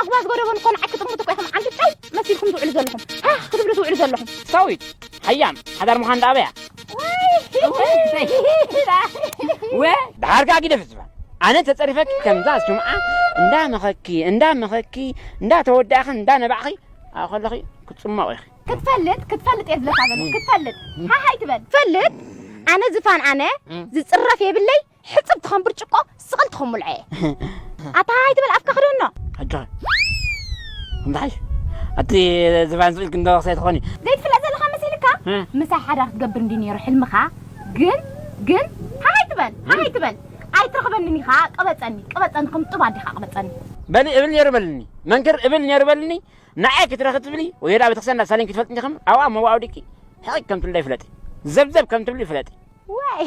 ኣኽባዝ ጎደቦን እኮ ንዓይ ክጥምቱ እኮ ኢኹም ዓንዲ ጫይ መሲልኩም ትውዕሉ ዘለኹም። ሃ ክትብሉ ትውዕሉ ዘለኹም። ሳዊት፣ ሓያም፣ ሓዳር ምዃን ደኣ ኣበያ? ወ-፣ ደሓር ከኣ ግደፍ ዝፋን። ኣነ ተጸሪፈኪ ከምዛ ጅምዓ እንዳ መኸኪ፣ እንዳ መኸኪ፣ እንዳ ተወዳእኺ፣ እንዳ ነባዕኺ፣ ኣብኡ ከለኺ ክትጽመቑ ኢኺ። ክትፈልጥ፣ ክትፈልጥ እየ ዝብለካ ዘለኹ፣ እም። ክትፈልጥ። እም። ሃሃይ ትበል። ፈልጥ፣ ኣነ ዝፋን ኣነ፣ እም። ዝጽረፍ የብለይ፣ ሕጽብቲ ከም ብርጭቆ፣ ስቕልቲ ከም ሙልዐ እየ። ኣታ ሃሃይ ትበል፣ ኣፍካ ክደኖ። ሕጂ እንታይ? ኣቲ ዝፋን ስቕ ኢልኪ እንዶ ክሳይ ትኾኒ? ዘይትፍለጥ ዘለኻ መሲልካ? እ። ምሳይ ሓዳር ክትገብር እንዲ ነይሩ ሕልምኻ። ግን፣ ግን፣ ሃሃይ ትበል፣ ሃሃይ ትበል። ኣይትረኽበንን ኢኻ፣ ቅበጸኒ፣ ቅበጸኒ፣ ከም ጡብ ኣዴኻ ቅበጸኒ። በሊ እብል ነይሩ በልኒ። መንክር እብል ነይሩ በልኒ። ንዓይ ክትረኽቢ ትብሊ፣ ወየዳ ቤተክርስትያን ናብ ሳሌም ክትፈልጥ እንዲኽም፣ ኣብኣ መዋኡ ድቂ፣ ሕቕ ከም ትብሊ ፍለጢ። ዘብዘብ ከም ትብሊ ፍለጢ። ዋይ፣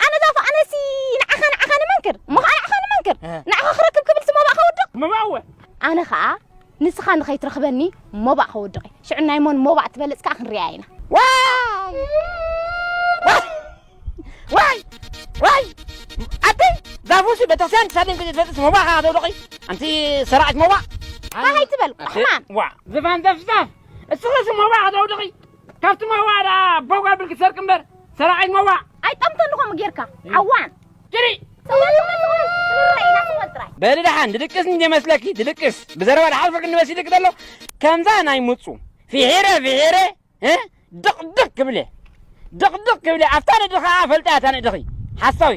ኣነ ዛፉ፣ ኣነሲ ንዓኻ፣ ንዓኻ ንመንክር፣ እሞ ኸዓ ንዓኻ ንመንክር፣ እ። ንዓኻ ክረክብ ክብል ስሞ ባእኻ ውድቕ። መባእወ። ኣነ ኸዓ ንስኻ ንኸይትረኽበኒ ሞባእ ከውድቕ እየ። ሽዑ ናይ መን ሞባእ ትበልጽ ከኣ ክንሪኣ ኢና። ዋይ! ዋይ! ዋይ! ዋይ! ኣቲ ዛፉሲ ቤተክርስትያን ክሳድን ክትፈጥስ ሞባእ ከኣ ተውድቒ? ኣንቲ ሰራቂት ሞባእ! ሃሃይ ትበል፣ ኣቲ ቁሕማም! ዋ! ዝፋን ዘፍዛፍ! እስኽሲ ሞባእ ከተውድቒ? ካብቲ ሞባእ ደኣ ቦግ ኣብል ክትሰርቂ እምበር፣ ሰራቂት ሞባእ! ኣይጠምተኒ ከምኡ ጌርካ፣ እ። ዓዋን! ጅሪ! ጽወት፣ ጽወት፣ ጽወት! ክንረኣ ኢና፣ ጽወት ጥራይ! በሊ ደሓን፣ ድድቅስ እንደ መስለኪ፣ ድድቅስ! ብዘረባ ደሓልፈኪ እንደ መሲልኪ ዘሎ፣ ከምዛ ናይ ምጹ፣ ፊሒረ፣ ፊሒረ፣ እ? ድቕድቕ ክብል እየ። ድቕድቕ ክብል እየ። ኣብታ ንእዲ ኸዓ ፈልጣ እያ እታ ንእድኺ። ሓሳዊ።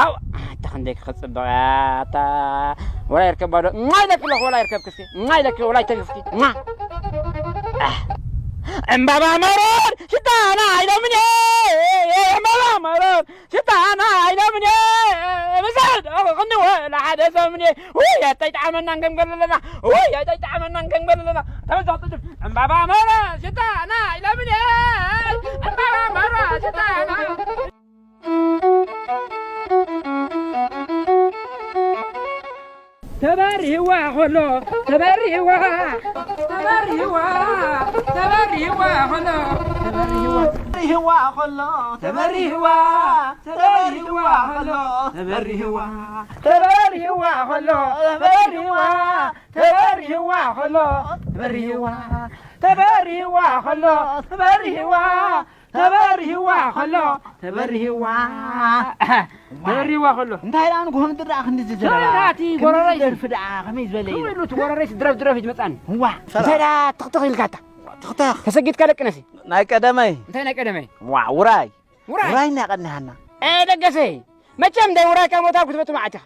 ኣው፣ ኣታ ክንደይ ክጽብቕ እያ፣ ኣታ። ወላ ይርከባ ዶ? እማ ኢለኪ ኣለኹ፣ ወላ ይርከብኪ እስኪ። እማ ኢለኪ፣ ወላ ይተንክፍኪ። እማ። ኣህ። ዕምባባ መረር ሽታና ኢሎምኒ። ዕምባባ መረር ሽታና ኢሎምኒ። ብዘር ክንወላ ሓደ ሰሙኒ። ውይ፣ ኣታይ ጣዕመና እንከም ገለለና። ውይ፣ ኣታይ ጣዕመና እንከም ገለለና። ተበዛሕ ጥጭ። ዕምባባ መረር ሽታና ኢሎምኒ። ዕምባባ መረር ሽታና። ተበሪህዋ ኾሎ፣ ተበሪህዋ፣ ተበሪህዋ፣ ተበሪህዋ ኾሎ፣ ተበሪህዋ። ተበሪህዋ ኾሎ፣ ተበሪህዋ፣ ተበሪህዋ ኾሎ፣ ተበሪህዋ። ተበሪህዋ ኾሎ፣ ተበሪህዋ፣ ተበሪህዋ ኾሎ፣ ተበሪህዋ። ተበሪህዋ ኾሎ፣ ተበሪህዋ፣ ተበሪህዋ ኾሎ፣ ተበሪህዋ። ተበሪህዋ ኾሎ። እንታይ ደኣ ንግሆ ምድሪ ደኣ ክንዲ ዝዘረባ? ሰበይቲ ናቲ ክንዲ ጎረረይቲ። ዝደርፊ ደኣ ከመይ ዝበለ እዩ? ከምኡ ኢሉ እቲ ጎረረይቲ ድረፍ ድረፍ እዩ ዝመጻኒ። እዋ። እንታይ ደኣ ትኽትኽ ኢልካ ኣታ? ትኽትኽ። ተሰጊድካ ደቂ ኣንስትዮ። ናይ ቀደመይ። እንታይ ናይ ቀደመይ? ዋ፣ ውራይ። ውራይ። ውራይ እናቐንሃና። ኤ፣ ደገሰይ። መቸም ደይ ውራይካ ሞታ ክትበቱ መዓት ኢኻ።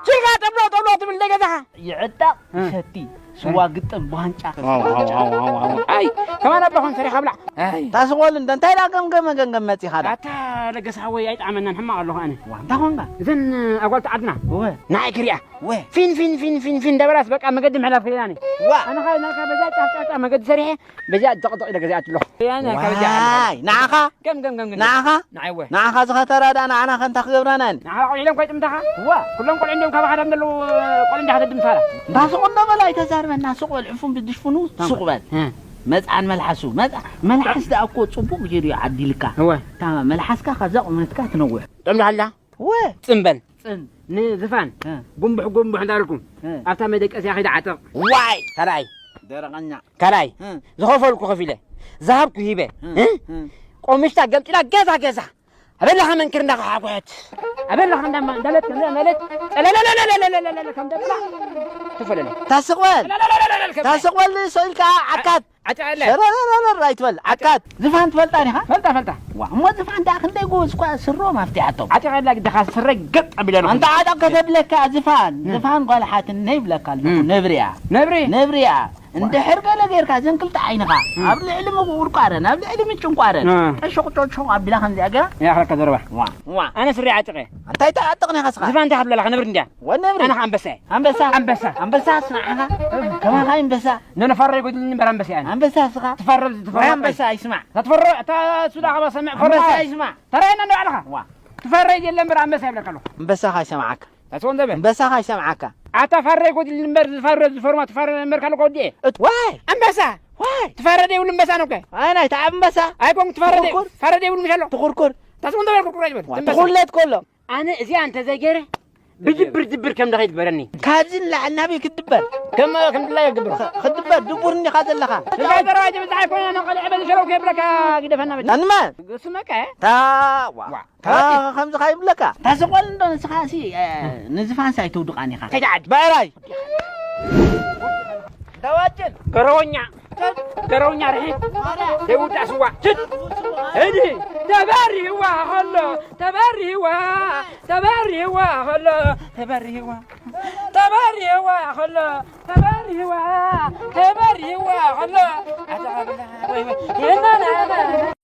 ችልካ ጠብሎ ጠብሎ ትብል ደይ ገዛኻ። ይዕጠቕ፣ እ። ይሰቲ፣ እ። ስዋ ግጥም፣ ብዋንጫ። ዋው፣ ዋው፣ ዋው፣ ዋው፣ ዋው። ኣይ፣ ከማን ኣባኹም ሰሪኻ ብላዕ። ኣይ። ታስቆል እንደ እንታይ ዳ ገምገመ ገምገም መጺኻ ዳ? ኣታ ለገስ ሓወይ ኣይጠዓመናን፣ ሕማቕ ኣለኹ ኣነ። ዋ፣ እንታይ ኾንካ? እዘን ኣጓልቲ ዓድና እወ። ንዓይ ክሪኣ። እወ። ፊን፣ ፊን፣ ፊን፣ ፊን፣ ፊን፣ ደበላስ በቃ መገዲ ምሕላፍ ከይላኒ። ዋ። ኣነ ኸ ናካ በዛ ጫፍ፣ ጫፍ፣ ጫፍ መገዲ ሰሪሐ፣ በዛ ደቕደቕ ኢለ ገዚኣት ኣለኹ። ያ ናካ በዛ ዋይ፣ ንዓኻ? ገም፣ ገም፣ ገም፣ ገም። ንዓኻ? ንዓይ እወ። ንዓኻ ዝኸተራ ደኣ ንዓና ከ እንታይ ክገብራና እየን? ንዓኻ ቆልዑ ኢሎም ከይጥምታኻ? እዋ። ኩሎም ቆልዑ እንዲዮም ካባኻ ደም ዘለዉ ቆልዑ እንዲኻ ተድምሳላ። እንዳ ሱቕ እንዶ በል ኣይተዛርበና። ሱቕ በል ዕፉን ብድሽፍኑ ታንኮ። ሱቕ በል። እ። መጽዓን መልሓሱ። መጽዓ-፣ መልሓስ ደኣ እኮ ጽቡቕ ገይሩ እዩ ዓዲልካ። እወ። እታ መልሓስካ ከዛ ቁመትካ ትነውሕ። ጥዑም ደሃላ? እወ። ጽምበል። ጽን። ንዝፋን። እ። ጉምቡሕ ጉምቡሕ እንዳበልኩም። እ። ኣብታ መደቀስያ ከይዳ ዓጠቕ። ዋይ! ካልኣይ። ደረቐኛ። ካልኣይ። እ። ዝኸፈልኩ ከፊለ። ዝሃብኩ ሂበ። እ። እ? እ። ቆምሽታ ገምጢላ ገዛ ገዛ። ኣበላኻ መንክር እንዳኸሓኩሐት። ኣበላኻ እንዳማ-፣ እንዳለት ከም እንዳለት። ጸለለለለለለለለለ ከም ደብላ። ትፈለለ። ታስቕ በል። ጸለለለለለለ ከም ታስቕ በል ንእሶ ኢልካ ዓካት። ዓጨቐለ። ሸረረረረ ኣይትበል። ዓካት። ዝፋን ትፈልጣ ዲኻ? ፈልጣ፣ ፈልጣ። ዋ፣ እሞ ዝፋን ደኣ ክንደይ ጎበዝ እኳ ስሮም ኣፍቲሓቶም። ዓጨቐላ ግድኻ ስረይ ገጥ ኣቢለ ኣንታ ንኹን። ዓጠቕ ከተብለካ ዝፋን፣ እ። ዝፋን ጓል ሓትነ ይብለካ ኣለኹ። እ። ነብሪ እያ። ነብሪ? ነብሪ እያ። እንድሕር ገለ ጌርካ፣ እዘን ክልተ ዓይንኻ እም። ኣብ ልዕሊ ምቁርቋረን ኣብ ልዕሊ ምጭንቋረን እ። ጠሾቕ ጮሾቕ ኣቢላ ከምዚኣ ገይራ። ያኽለካ ዘረባ። ዋ። ዋ። ኣነ ስሪ ዓጢቐ። እንታይ ትዓጥቕ ኔኻ ስኻ? ዝፋን እንታይ ክትብለላ ነብሪ እንድያ? ወ ነብሪ። ኣነ ኸዓ ኣንበሳ እየ። ኣንበሳ? ኣንበሳ። ኣንበሳ ስማዕኻ? ከማኻ ኣንበሳ። ነነ ፈረይ ጎድልኒ እምበር ኣንበሳ እየ ኣነ። ኣንበሳ ስኻ? ትፈረድ፣ ትፈረድ። ወይ ኣንበሳ ይስማዕ። እታ ትፈረ-፣ እታ ሱዳ ኸባ ሰምዕ ፈረስ። ኣንበሳ ይስማዕ። ተራየና እንዶ ባዕልኻ። ዋ። ትፈረድ የለ እምበር ኣንበሳ ይብለካ ኣለኹ። ኣንበሳኻ ይሰምዓካ። ኣንበሳኻ ይሰምዓካ። ኣታ ፋረ ይጎድል እምበር ዝፋረ ዝፈርማ ትፋረ እምበር ካልእ ከወዲኤ። እት-፣ ዋይ! ኣንበሳ! ዋይ! ትፋረድ የብሉ ኣንበሳ ነው እኮ። ኣይ፣ ናይ ተዓብ ኣንበሳ። ኣይኮን ትፋረድ የብሉ። ትኹርኩር። ፋረድ የብሉ ምሽ ኣሎ። ትኹርኩር። ታስቦ እንደ በል ኩርኩር ኣይበል። ዋ፣ ኣንበሳ። ትኹለት ከሎ። ኣነ እዚኣ እንተ ዘይገይረ ብድብር ድብር ከም ደኸይ ትበረኒ። ካብዚ ንላዕሊ ናበይ ክትድበር? ከም ከም ድላይ ይገብር። ክትድበር ድቡር እንዲኻ ዘለኻ። እንታይ ደረጃ ብዛዕባ ይኮና ነው ቀልዕ በል ሸረው ከብረካ ግደፈና በል። ኣንማ ስመከ ታዋ ዋ። ታ ከምዚ ካ ይብለካ። ታስቆል እንዶ ንስኻ ሲ ንዝፋንሳ ኣይተውድቃን ኢኻ። ከይትዓድ። ባዕራይ ተዋጭን። ገረወኛ ገረውኛ ርሒት ዘይውዳእ ስዋ ችድ። እዲ ተበሪህዋ ከሎ ተበሪህዋ ተበሪህዋ ከሎ ተበሪህዋ ተበሪህዋ ከሎ ተበሪህዋ ተበሪህዋ ከሎ ኣታ ኣብላ ወይ ወይ የናና